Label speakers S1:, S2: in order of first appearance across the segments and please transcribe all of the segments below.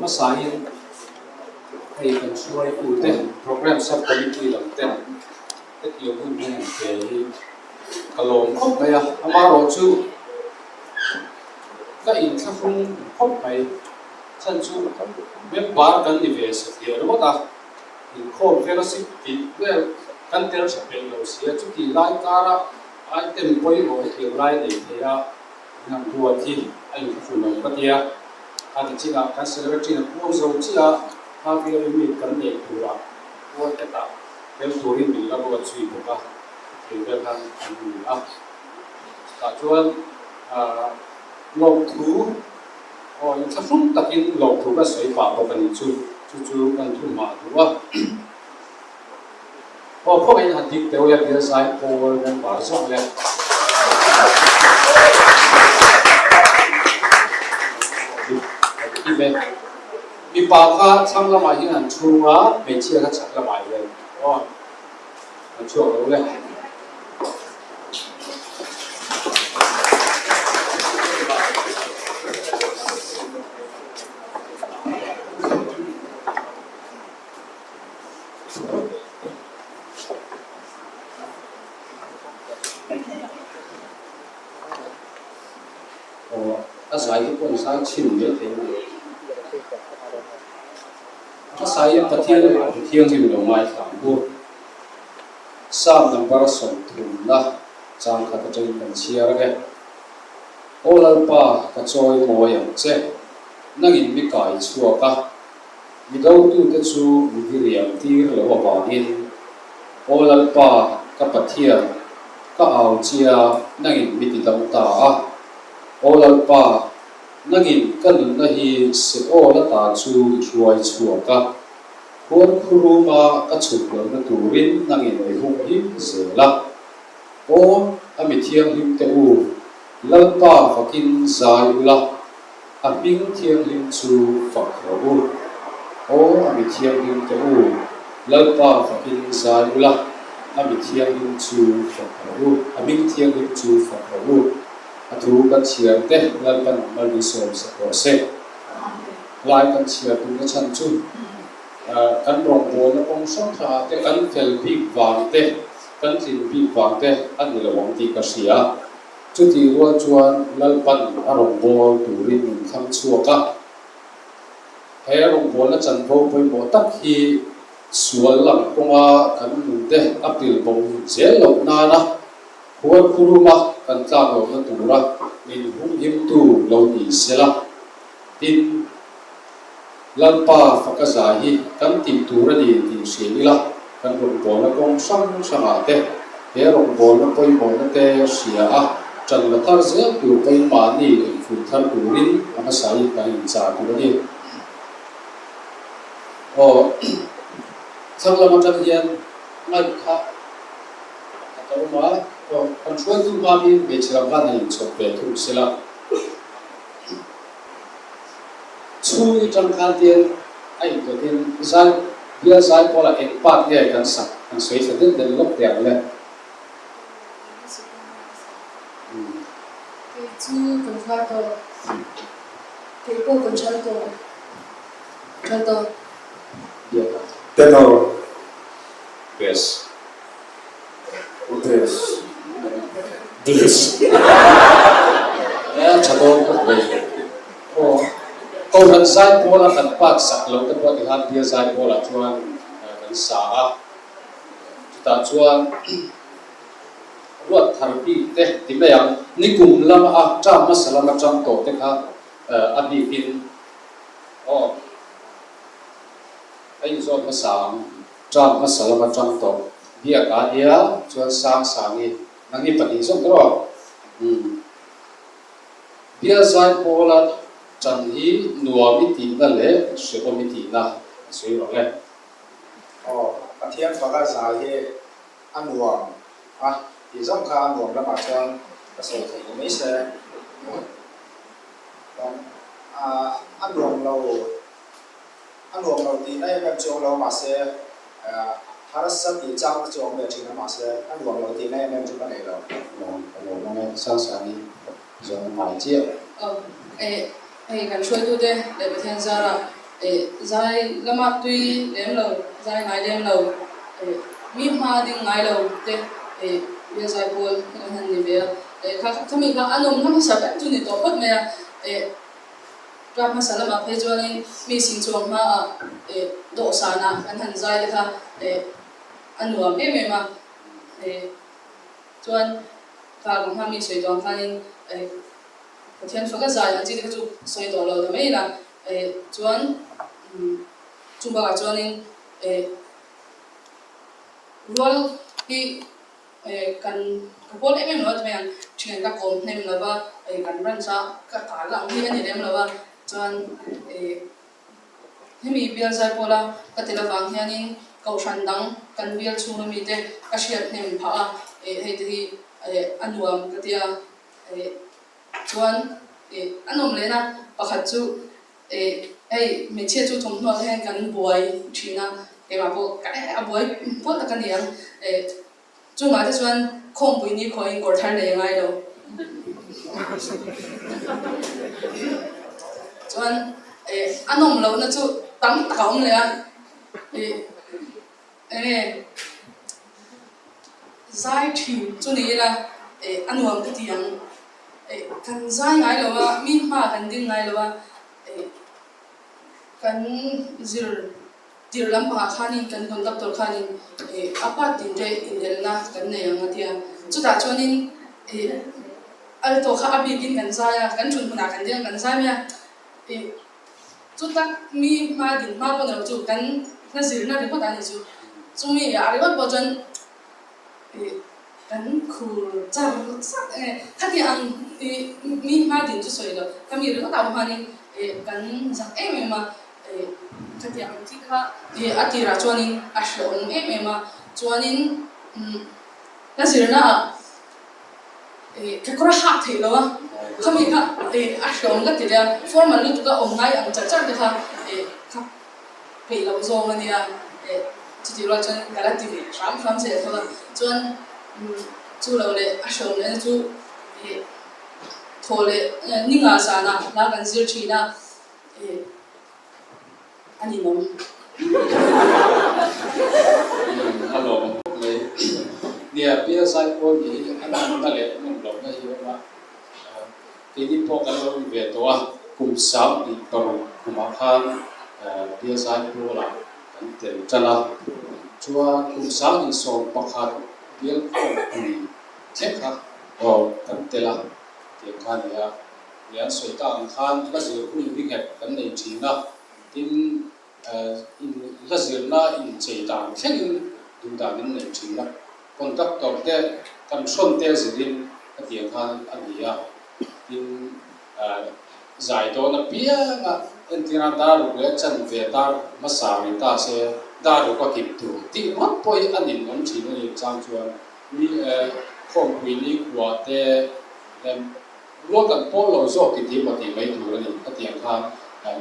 S1: hmasain hei kan hruaitute Programme Sub-Committee lam ten hetiang hun hi han pe hi ka lawm khawp mai a, amaherawhchu ka inthlahrung khawp mai. Chhan chu member kan ni ve satliah ringawt a, inkhawm fellowship tih vel kan tel tha peih lo si a, chutih lai kara item pawimawh hetiang lai nei thei a min han ruat hi a inthlahrun lo ka ti a. Kha ti chinah kan secretary a puang zo chiah a, half yearly meet kan neih turah Pualketah tel turin min la ruat zui bawk a, hetiang vel khan an ni a. Chutah chuan lawmthu Aw, inthlahrung takin lawmthu ka sawi pah bawk a nih chu, chu chu kan thu hmah duh a. Aw, khawngaihin han dik deuh le, Bial Zai Pawl member zawk le. Kan kim e. Mipa kha thlang lamah hian an chhung a, hmeichhia kha chhak lamah hian. Aw, an chhuak lo le. A zai te pawh an zai chhin mai thei a ni. A hmasain Pathian Thianghlim lo ngaithla ang u. Psalm number 30 na chang khat atangin kan chhiar ang e. Aw Lalpa, ka chawi mawi ang che, nangin mi kai chhuak a, mi dotute chu mi diriam tir lo avangin. Aw Lalpa, ka Pathian, ka au chia, nangin mi tidam ta a. Aw Lalpa, nangin ka nunna hi Seol ata chu i hruai chhuak a. Khuarkhuruma ka chhuk lohna turin nangin mi hung him zel a. Aw, a mi thianghlim te u, Lalpa fakin zai ula, a hming thianghlim chu fak rawh u. Aw, a mi thianghlim te u, Lalpa fakin zai ula, a mi thianghlim chu fak rawh u, a hming thianghlim chu fak rawh u. A thu kan chhiar te Lalpan malsawm sak rawh se. Lai kan chhiar duhna chhan chu kan rawngbawlna kawng hrang hrangah te kan fel bik vang te, kan tlin bik vang te a ni lo ang tih ka hria. Chutih rual chuan Lalpan a rawngbâwl turin min thlang chhuak a. He rawngbawlna chanvo pawimawh tak hi sual lam kawnga kan nunte a pil bo zel loh nana Khuarkhuruma kan tlak lohna tura min humhimtu lo ni sela. Tin, Lalpa faka zai hi kan tih tur a ni tih hria ila, kan rawngbawlna kawng hrang hrangah te, he rawngbawlna pawimawhna te hria a, ṭan la thar zel tur pawhin mahni engfuih thar turin a hmasa in kan inchah tur a ni. Aw, thlang lam aṭang hian ngaih kha a to awm a, aw, kan hruaitu hmamin hmeichhe lam khan han inchhawp ve thung sela. Chhung i tang khan tian a indawtin zai bial zai pawlah eng part nge kan sak han sawi thla den den lawk teh ang le.
S2: Kei chu kan hruai tawh. Kei pawh kan hruai tawh. Hruai tawh.
S3: Tenor.
S1: Bass.
S3: Bliss. Bliss.
S1: E a tha dawn khawp mai. Aw, Kohhran Zaipawla kan part sak lo te pawh tikhan Bial Zaipawlah chuan kan sa a. Chutah chuan ruat thar bik te ti mai ang, nikum lama a term hmasa lama tang tawh te kha a bikin aw a inzawt hmasa ang. Term hmasa lama tang tawh biak a nia chuan sang sangi nang hi pahnih zawk rawh. Umm. Bial zai pawla tan hi nuam i tihna leh hrehawm i tihna a sawi rawh le.
S4: Aw, Pathian faka zai hi a nuam a tih zawng kha a nuam lamah chuan ka sawi theih ni mai se. A nuam lo. A nuam lo tihna em em chu awm lo mahse harsa tih chang te chu awm ve thin a mahse a nuam lo tihna em em chu ka nei lo.
S1: Nuam ka lo awm e, Sangsani zawhna ngai chiah.
S2: Aw, hei hei kan hruaitute leh Pathian zara Zai lama tui lem lo, zai ngai lem lo, mi hma ding ngai lo te bial zai pawl kan han ni ve a. Khami kha a nawmna hmasa ber chu ni tawh phawt mai a. Tlak hmasa lamah phei chuanin mi sing chuang hmaah dawhsanah kan han zai te kha a nuam em em a. Chuan kha ka hma mi sawi tawh ang khanin Pathian faka zai ang chi te kha chu sawi tawh lo ta mai ila. Chuan chung bakah chuanin rual hi kan ka pawl em em lo a ti mai ang. Thian ka kawm hnem lo va, kan branch a ka kal ang hi a ni lem lo va. Chuan hemi bial zai pawla ka tel avang hianin kohhran dang kan bial chhunga mite ka hriat hnem phah a, hei te hi a nuam ka tia. Chuan a nawm lehna pakhat chu hei hmeichhia chu thawmhnaw te hian kan buai thin a, keimah pawh a buai pawl tak a ni ang. Chungah te chuan khawmpui ni khawiin kawr thar nei a ngai lo. Chuan a nawm lohna chu tam tak a awm leh a. Enge zai thin chu ni ila a nuam ka ti ang. Kan zai ngai lo a, mi hma kan ding ngai lo a, kan zir tirh lampangah khanin kan conductor khanin a part tin te inelna kan nei ang a tia. Chutah chuanin alto kha a bikin kan zai a, kan thun hmunah kan ding a, kan zai mai a. Chu tak mi hma din hma pawh ni lo chu kan hla zirna ringawt a ni chu. Chumi ah ringawt pawh chuan ih kan khur char char eng nge khati ang ih mi hma din chu sawi lo khami ringawt ah pawh khanin ih kan zak em em a ih khati ang chi kha ih a tirah chuanin a hrehawm em em a chuanin umm hla zirna ah Kekawr a hak theih lo a, khami kha a hlawm ka ti leh a, formal lutuk a awm ngai ang char char te kha ka peih loh zawng a nia, chutih rual chuan ka la ti ve hram hram zel tho a, chuan chu lo leh a hlawm lehna chu thaw leh ninga zanah hla kan zir thin a. A ni lo.
S1: A lawm khawp mai. Nia, Bial Zaipawl nih hi a nawmna leh nawm lohna hi a awm a. Keini pawh kan lo ni ve tawh a, kum 26 kumah khan Bial Zaipawlah kan tel tan a. Chuan kum 21 Bial Khawmpui thleng kha kan tel a, tiang kha a ni a. Ni an sawi tak ang khan hla zir hun hi nghet kan nei thin a, tin hla zirna inchei dan thlengin duh dan an nei thin a, conductor te kan hrawn te zirin hetiang khan a ni a, tin zai dawn apianga entirna dar ruk leh chanve dar hmasa ri ta se dar ruk a kim tur tih ngawt pawh hi a ninawm thin a ni chang chuan mi khawmpui nikhua te Rual kan pawl lo zawk ti tih maw tih mai tur a ni. Khatiang khan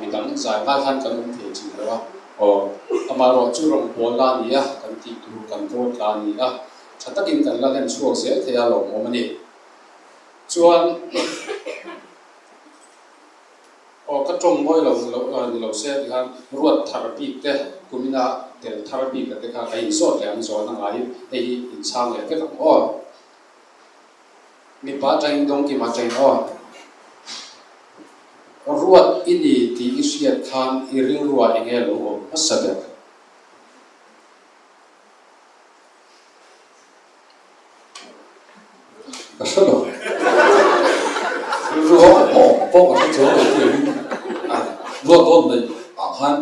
S1: midang zai ngai khan kan awm thei thin lo a. Aw, amaherawh chu rawngbâwl la a ni a, kan tih tur kan rawn tla a ni a, tha takin kan la hlen chhuak zel thei a lawmawm a ni. Chuan, aw ka tawng mawi lo ni lo se ti khan ruat thar bik te, kumina tel thar bik te kha ka inzawt leh ang zawhna ngaiin hei hi inchhang leh vek ang aw. Mipa atangin dawngkim atangin aw. Ruat i ni tih i hriat khan i rilruah eng nge lo awm hmasa ber?
S3: Ka hre lo. Rilru a awm a awm pawh ka hre chuang lo tih angin ruat dawn hnaih ah khan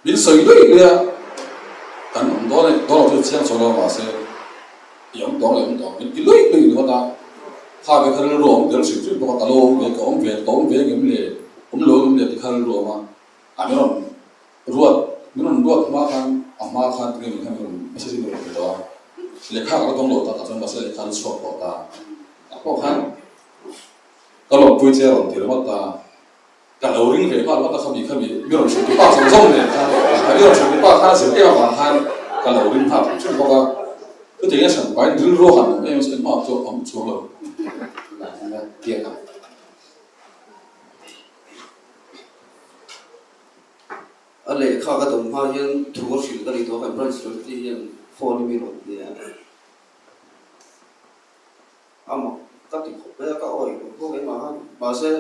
S3: Min sawi luih luih a, kan awm dawn e, dawn lo chu chiang chho lo mahse i awm tawng leh awm tawng min ti luih luih ringawt a, kha ve kha rilru a awm tel hrim hrim bawk a, ka lo awm ve, ka awm ve, ka awm ve ngem le, awm lo ngem le ti kha rilru a awm a, a min rawn ruat, min rawn ruat hma khan a hma khan tinge min khan min rawn message in min rawn pe tawh a, lehkha ka la dawng lo tak ah chuan mahse lehkha chu chhuak tawh ta, ah pawh khan ka lawmpui che a rawn ti ringawt ta. Ka lo ring ve nghal vat a, khami khami mi rawn hrilh tupa zawng zawng nen khan a mi rawn hrilh tupa khan a zir em avang khan ka lo ring nghal hrim hrim bawk a, chutiang hian hran pahin rilru a han awm em chu engmah chu a awm chuang lo.
S1: Biak ang.
S5: A lehkha ka dawm hma hian thu a hrilh ka ni tawh a, kan branch secretary hian phone i mi rawn ti a. A mak ka ti khawp mai a, ka awih lo bawk em a, mahse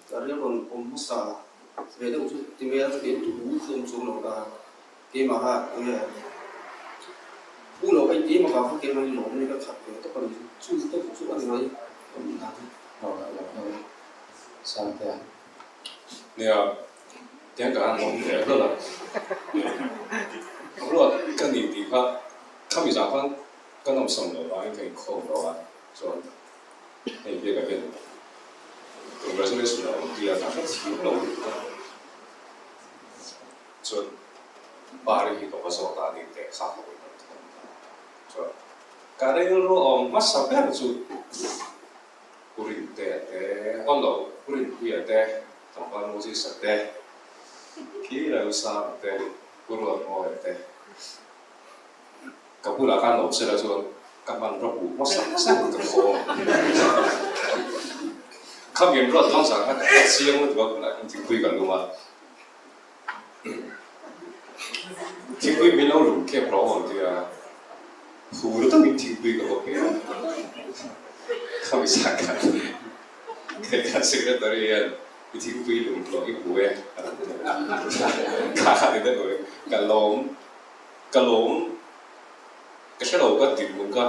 S5: ka rilru rawn awm hmasa ve deuh chu ti mai a, chutiang thu chu awm chuang lo ta, keimah kha enge phu lo ka inti em avang kha keimah hi lawm in ka khat ve tawp a ni chu, chu te chu a ni mai ka hmuh dan hi.
S1: Sangtea. Nia, tiang ka han awm ve hlawlh a, ruat ka ni tih kha khami zah khan ka nawmsam loh vangin ka inkhawm lo a, chuan hei biakah hian congratulation a awm tia ka hre thiam lo lutuk a, chuan Pari hi ka va zawt a ni teh kha ka vawi tam thawm ta chuan ka rilru awm hmasa ber chu Pu Rintea te, aw lo, Pu Rinpuia te, Tlangval Moses-a te, Khi Lalsanga te, Pu Ruatmawia te. Ka bulah khan awm sela chuan ka hmanraw hmuh hmasa hmasa in ka khawm. Khami an ruat dawn zan khan ka hre chiang lutuk a bulah hian thingpui ka lum a. Thingpui min lo lum kep rawh aw tia phur takin thingpui ka va pe a. Khami zan khan kan secretary hian i thingpui lum hlawh i hmu e a rawn ti a. Kha kha ti deuh e ka lawm Ka lawm, ka hre lo ka dinhmun kha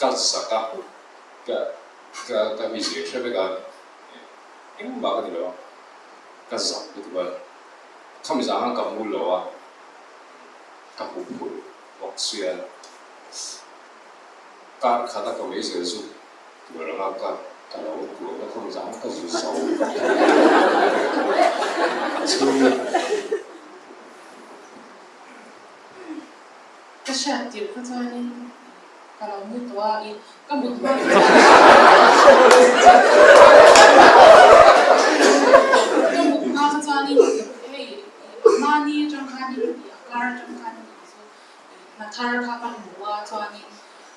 S1: ka zak a, ka ka ka mizia hre vek a, engmah ka ni lo a, ka zak lutuk a, khami zah khan ka mu lo a, ka huh phurh bawk sia, kar khat a ka meizel chu tur anga ka ka lo tuam a, khami zah khan ka zu zo chhung.
S2: Ka hriat tirh kha chuanin ka lo mu tawh a, i ka mut hma kha ka mut hma kha chuanin hei i mahni atang khanin i a kar atang khanin i chu hna thar kha ka hmu a chuanin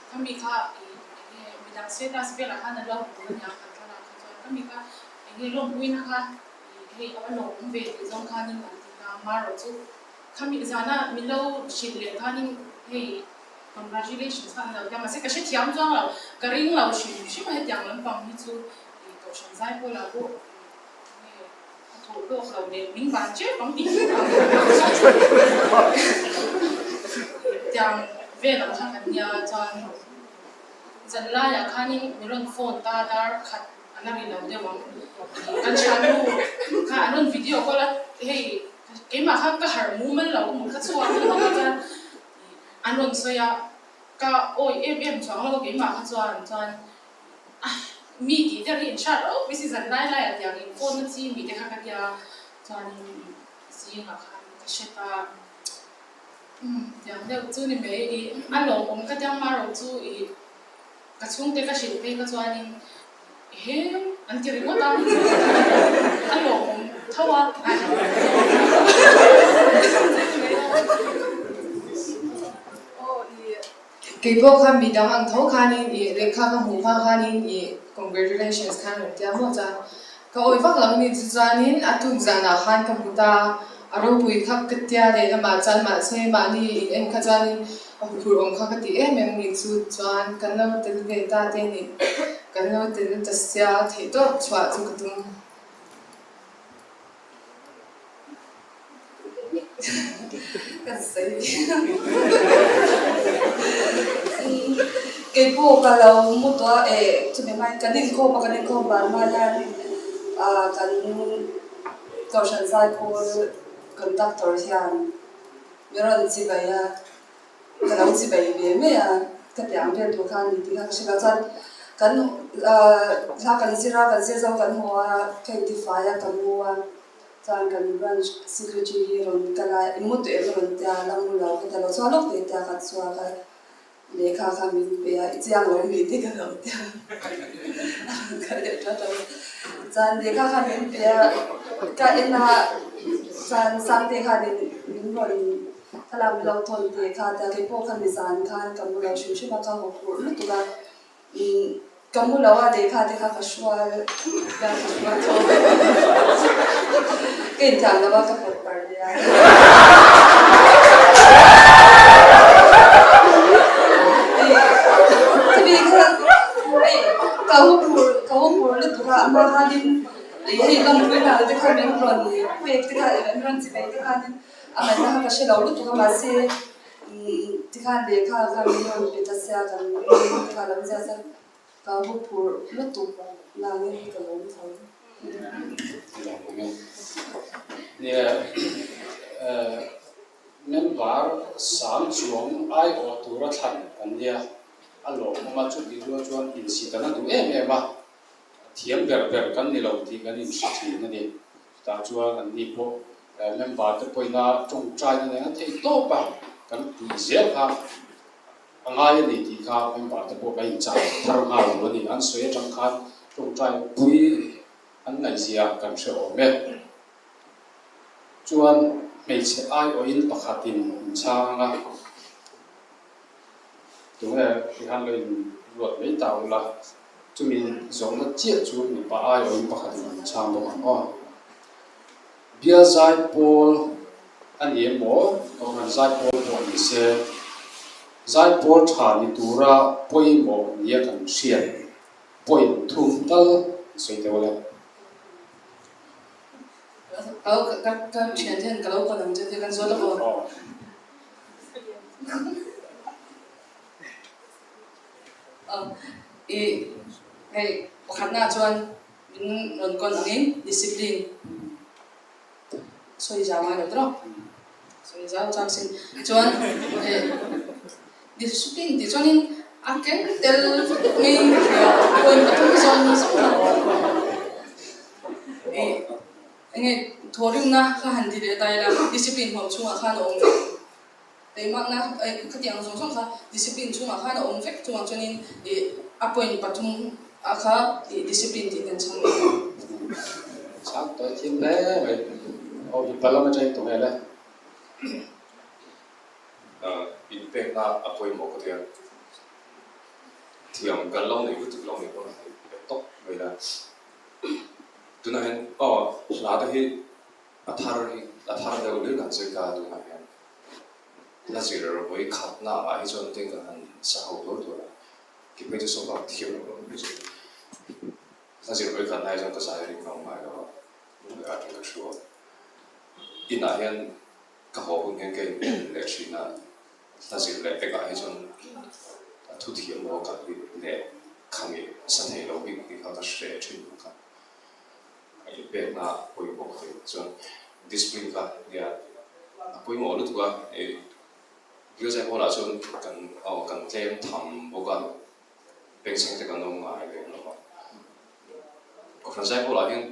S2: khami kha i enge midang status velah khan an lo hmu aniang kan thlalak kha chuan khami kha enge lawmpuina kha Hei a va lawmawm ve tih zawng khanin an ti ta. Marawh chu khami zana min lo hrilh leh khanin hei congratulations kha an lo ti a, mahse ka hrethiam chuang lo, ka ring lo hrim hrim a hetiang lampang hi chu ih Kohhran zai pawlah pawh nge a thawh lawk lo leh min van tep ang tih hi ka tiang vel ang kha kan nia chuan zan laiah khanin min rawn phone ta dar khat A la ri lo deuh ang. Kan thiannu kha an rawn video call a, hei keimah kha ka harh mumal lo ka mut kha chhuak a ni chuan an rawn sawi a, ka awi em em chuang lo keimah kha chuan chuan mi tih te hi inhriat rauh mai si zan lai lai ah tiang in phone na chi mi te kha ka tia chuanin zingah khan ka hre ta umm tiang deuh chu ni mai i a lawmawm ka tia marawh chu i Ka chhungte ka hrilh phei kha chuanin ehe an ti ringawt a, a lawmawm tho a.
S6: Kei pawh kha midang ang tho khanin i lehkha ka hmuh hma khanin i congratulations khan rawn tia maw chuan ka awi vak lo ni chu chuanin a tuk zanah khan ka hmu ta a ropui kha ka tia lehlamah chuan mahse mahni in en kha chuanin A huphurh awm kha ka ti em em ni chu chuan kan lo tel ve ta te nih kan lo tel ta sia theih tawp chhuah chu ka tum.
S7: Ka sawi Kei pawh ka lo mu tawh a eh chumi hmain kan inkhawm a kan inkhawm ban hma hian ah kan Kohhran Zaipawl conductor hian Mi rawn chibai a, ka lo chibai ve mai a, ka piang vel tur kha a ni tih kha ka hre lo. Chuan kan hla kan zir a, kan zir zo kan haw a, ka intifai a, ka mu a, chuan kan branch secretary hi rawn kal a, i mu tawh em a rawn tia, la mu lo ka ti a, lo chhuak lawk teh tia ka chhuak a. Lehkha kha min pe a, i chiang lo mi te ka lo ti a, a rawn kal leh tha tho. Chuan lehkha kha min pe a, ka en a, chuan Sangte khanin min rawn thlalak min lo thawn teh kha tia, keipawh kha nizan khan ka mu lo hrim hrim a, ka haw phurh lutuk a, ka mu lo a lehkha te kha ka hrual ka hrual tho. Ka inthiam lo a, ka pawt par nia. Chumi kha ka huphurh ka huphurh lutuk a, a hma khanin hei lawmpui hna te kha min rawn pek te kha min rawn chimei te khanin a ngaihna kha ka hre lo lutuk a mahse tikhan lehkha kha min rawn pe ta sia kan te kha lo ziak a. Ka huphurh lutuk nangin ka lawm tho.
S1: Nia, member sang chuang aiawh tura thlan kan nia, a lawmawm a, chutih rual chuan insit an a duh em em a, thiam ber ber kan ni lo tih kan inhre thin a ni. Chutah chuan anni pawh member te pawhina tawngtaina nen a theih tawp a, kan puih zel kha. A ngai a ni tih kha member te pawh ka inchah thar nghal lo a ni. An sawi atang khan tawngtai pui an ngaihzia kan hre awm e. Chuan hmeichhe aiawhin pakhatin inchhang anga tunge tikhan lo inruat mai ta ula, chumi zawhna chiah chu mipa aiawhin pakhatin inchhang bawk ang aw. Bial zai pawl a ni emaw, Kohhran zai pawl pawh ni se, zai pawl tha ni tura pawimawh nia kan hriat point thum tal an sawi deuh le.
S2: Ka ka ka thian hian ka lo kawn ang che tih kan zawt a maw? I hei pakhatnaah chuan Min rawn kawn angin discipline sawi zau ngai lo tawh, sawi zau chang sin chuan discipline tih chuanin a keng tel vek mai ka hria, point pathum zawng zawng a awm. Ih enge thawhrimna kha han ti leh ta ila discipline huam chhungah khan a awm vek. Teimakna khatiang zawng zawng kha discipline chhungah khan a awm vek chungah chuanin ih a point pathum ah kha ih discipline tih kan chhang leh ang.
S1: Chhang tawi thiam hle mai. Aw mipa lam atangin tawng el e.
S8: Inpekna a pawimawh ka tia. Thiam kan lo nei lutuk lo nih pawn a hei tawp mai la. Tunah hian aw hla te hi A thar hi a thar deuh hlir kan zir ta tunah hian hla zir vawi khatna ah hi chuan te kan han sa ho tual tual a, ki phei chu sawpa thiam loh loh phei chu hla zir vawi khatna hi chuan ka zai ring ngam ngai lo a, lung leh ah hian ka thu a, inah hian ka haw hun hian ka in en leh thin a, hla zir leh pek ah hi chuan a thu thiam lo a kal hi leh khami sa thei lo bik tih kha ka hre thin kha. A inpekna a pawimawh ka ti chuan discipline kha nia a pawimawh lutuk a, ih Bialzai Hall ah chuan kan aw kan tlem tham bawk a, pengchheng te kan awm ngai lem lo a, Kohhran Zai Hall ah hian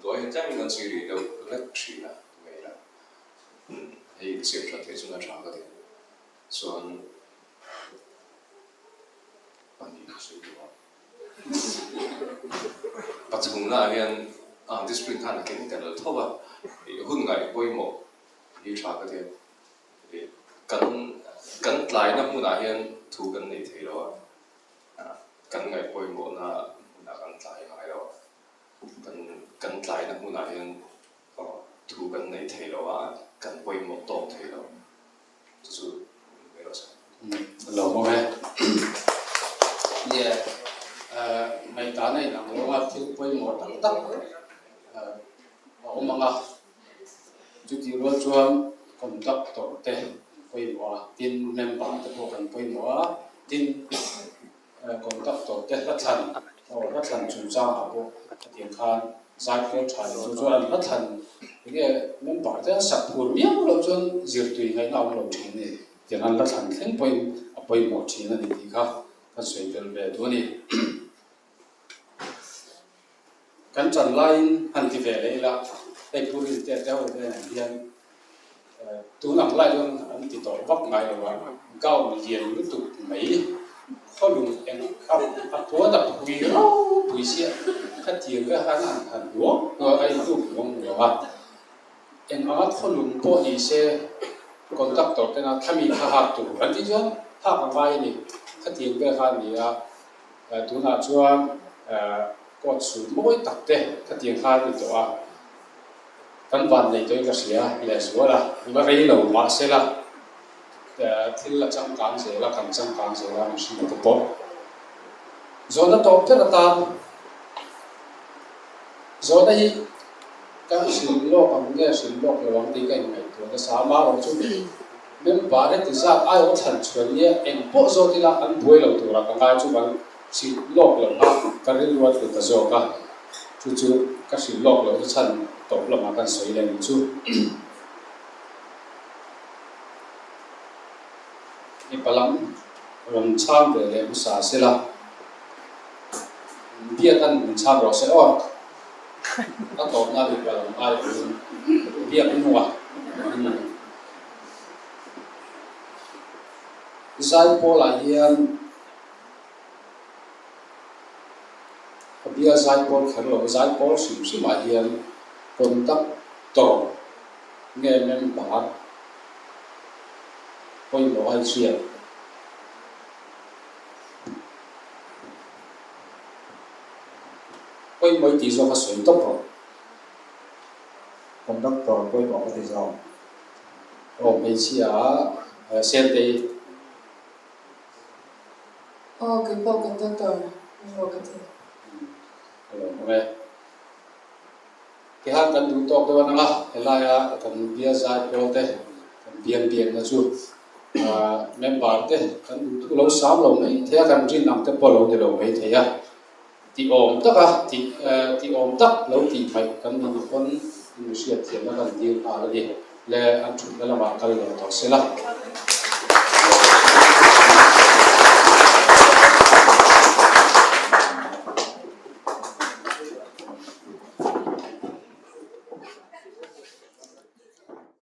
S8: duai hian tlemin kan chhui rih deuh hlek thin a ti mai ila, hei insiam that theih chuan a tha ka ti chuan pahnih ka sawi duh a. Pathumnaah hian discipline khan a keng tel tho a, hun ngaih pawimawh hi tha ka ti a, kan kan tlaina hmunah hian thu kan nei thei lo a, kan ngaih pawimawhna hmunah kan tlai ngai lo a, kan kan tlaina hmunah hian thu kan nei thei lo a, kan pawimawh tawk thei lo. Chu chu mai rawh se.
S1: Lo maw e. Nia, ngaihdan a inang lo a, thil pawimawh tak tak a awm ang a. Chutih rual chuan conductor te an pawimawh a, tin member te pawh kan pawimawh a, tin Conductor te hla thlan aw hla thlan chungchangah pawh hetiang khan zaipawl tha leh chu chuan hla thlan enge member te an sak phur miau loh chuan zirtui ngaihna a awm lo thin a ni. Tiang an hla thlan thleng pawhin a pawimawh thin a ni tih kha kan sawi tel ve duh a ni. Kan ṭan laiin han ti ve leh ila, hei Pu Rintea te ho te nen hian tun ang lai chuan an ti tawh vak ngai lo a, gown lian lutuk mai khawlung eng a a puan a phui ropui sia khatiang te khan an han hluang hluang a inhnuk hluang hluang a, eng anga khawlung pawh ni se conductor tena thlami kha hak tur an tih chuan hak a ngai a ni, khatiang vel kha a ni a. Tunah chuan coat suit mawi tak te khatiang kha a ni tawh a. Kan van nei tawhin ka hria lehzual a, la rei lo mahsela thil a changkang zel a, kan changkang zel a mihring te pawh zawhna tawp ber atan zawhna hi ka hrilh lawk ang nge hrilh lawk lo ang tih ka inngaihtuah nasa a, amaherawhchu member heti zat aiawh thlan chhuan nia eng pawh zawt ila an buai lo turah ka ngai chu kan Hrilh lawk lo kha ka rilru a tlu ta zawk a, chu chu ka hrilh lawk lohna chhan tawp lamah kan sawi leh ang chu. Mipa lam rawn chhang ve leh hmasa sela, biak an min chhang rawh se aw. A tawpna mipa lam ai awmin biak nunga Zaipawlah hian Ka bia zaipawl kher lo, zaipawl hrim hrimah hian conductor nge member pawimawh a inhriat. Pawimawh i tih zawk a sawi tawp rawh.
S4: Conductor pawimawh ka ti zawk.
S1: Aw hmeichhia Sentei.
S6: Aw kei pawh conductor emaw ka ti.
S1: Ka lo hmang e. Tihan kan duh tawk deuh anang a, helaia kan bial zai pawl te kan biang biakna chu member te kan duh thu lo sam lo mai thei a, kan rin ang te pawh lo ni lo mai thei a. Tih awm taka tih tih awm tak lo tih hmaih kan ni ni pawn in mi hriat thiamna kan dil nghal a ni le an thutna lamah kal leh tawh se la.